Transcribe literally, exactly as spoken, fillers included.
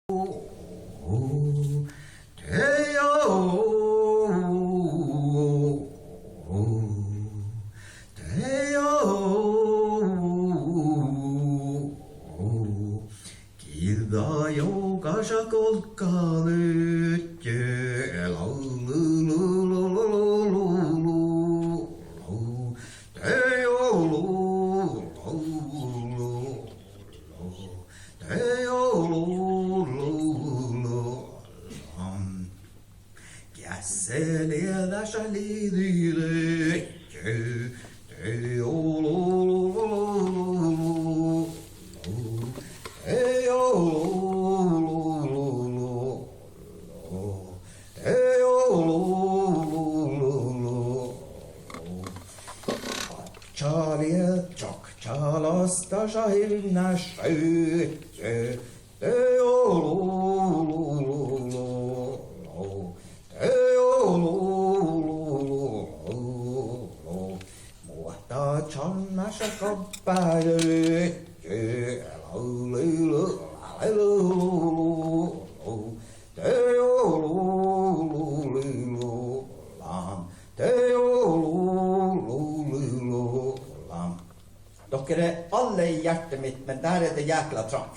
Tejalo, tejalo, giđđa jogaša golgga lihkku, laulu, tejalo, laulu. Geasselieđášat liđiide, čalii čok čalastášat hivdnát šaiddu. Tejalo, tejalo, muohta čalmmášat gabbáide. Tejalo, tejalo. Dokker, alle i hjertet mitt, men der er det jækla trangt.